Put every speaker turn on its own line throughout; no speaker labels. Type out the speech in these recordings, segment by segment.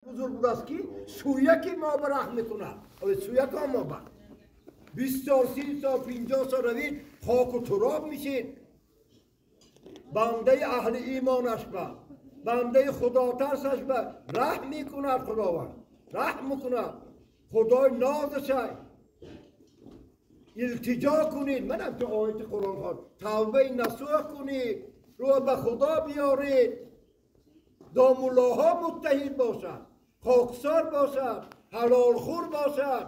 بزرگ بود است که سویکی ما به رحم میکند. سویک ها ما بر 20 سال 30 سال 50 سال روید خاک و تراب میشید. بنده اهل ایمانش به بنده خدا ترسش به رحم میکند خداوند رحم میکند. خدای نازش التجا کنید. منم تو آیت قرآن خواند توبه نصوح کنید، رو به خدا بیارید. دامولاها متحد باشد، خاکسار باشد، حلال خور باشد،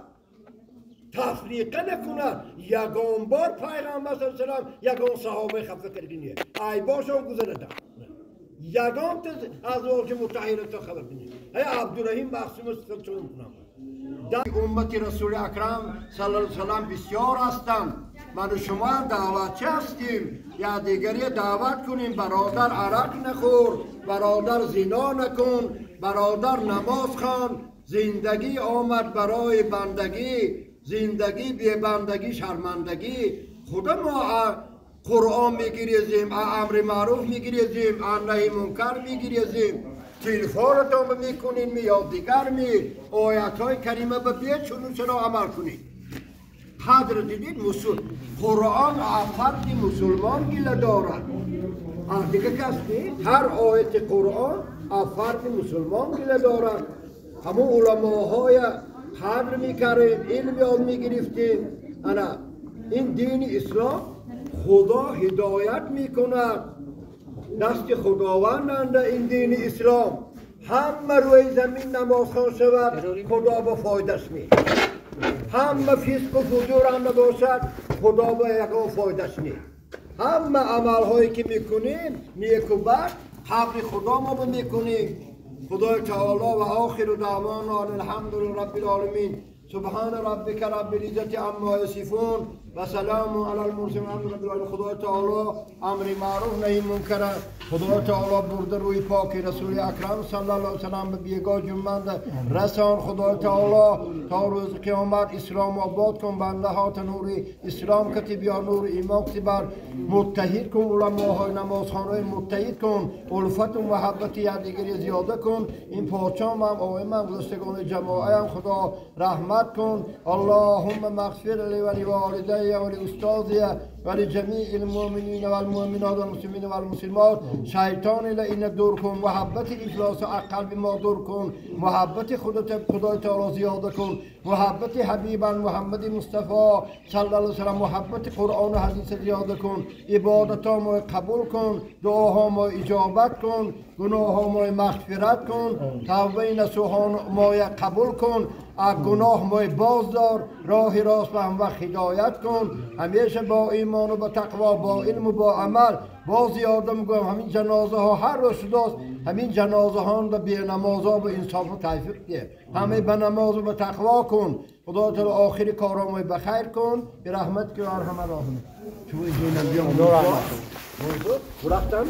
تفریقه نکند. یگان بار پیغمبر صلی الله علیه و سلم یگان صحابه خفه کردینیه عیباشون گذرده یگان ازواج متحرات خبر بینید. ای عبدالرحیم مخصوم چون کنم در امت رسول اکرم صلی الله علیه و سلم بسیار هستند. من و شما دعوتچه هستیم، یا دیگری دعوت کنیم. برادر عرق نخور، برادر زنا نکن، برادر نماز خوان. زندگی آمد برای بندگی، زندگی بی بندگی شرمندگی. خدا ما قرآن میگیریزیم، امر معروف میگیریزیم، نهی منکر میگیریزیم. تلفنتان میکنین یا دیگر می آیت های کریمه به بیت چون چرا عمل کنید. قدر دیدید مسلمان قرآن فرد مسلمان گله دارد، دیگه کس نیست. هر آیت قرآن فرد مسلمان گله دارد. همون علماهای قدر میکردیم، علم یاد میگرفتیم. انا این دین اسلام خدا هدایت میکند، دست خداوند انده این دین اسلام. همه روی زمین نماز خوان شود خدا با فایدش می، همه فسق و فجور هم نباشد خدا با یگان فایدش نی. همه عملهایی که میکنیم نیک و بد قبر خدا ما میکنیم. خدای تعالی و آخر دعوانا الحمد لله رب العالمین. سبحان ربک رب العزة عما یصفون و سلام علی المرسلین الحمد لله. خدای تعالی امر معروف نهی منکر. خدای تعالی برده روی پاک رسول اکرم صلی الله علیه و سلم به بیگاه جنبند رسان. خدای تعالی تا روز قیامت اسلام آباد کن، بنده ها نور اسلام کتی بیا، نور ایمان کتی بر متحد کن، علماهای نمازخانه متحد کن، الفت و محبت یکدیگری زیاده کن. این پاچام هم آقای من گذشتگان جماعه هم خدا رحمت کن. اللهم مغفر لی و لوالدی و لاستاذی و لجمیع المؤمنین و المؤمنات و المسلمین و المسلمات. شیطان لعین دور کن، محبت افلاس از قلب ما دور کن، محبت خدای تعالی زیاده کن، محبت حبیبا محمد مصطفی صلی الله علیه و سلم، محبت قرآن و حدیث زیاده کن، عبادت ما قبول کن، دعاها ما اجابت کن، گناه ما مغفرت کن، توبه نصوح ما قبول کن، از گناه ما بازدار، راه راست به هم وقت هدایت کن. همیشه با ایمان و با تقوا، با علم و با عمل. باز یادم میگم همین جنازه ها هر روز شداست، همین جنازه ها به بی نماز ها به انصاف و توفیق ده، همه به نماز و به تقوا کن. خدا تعالی آخر کارامو بخیر کن به رحمت که ارحم الراحمین. تو اینم بیام رفتم.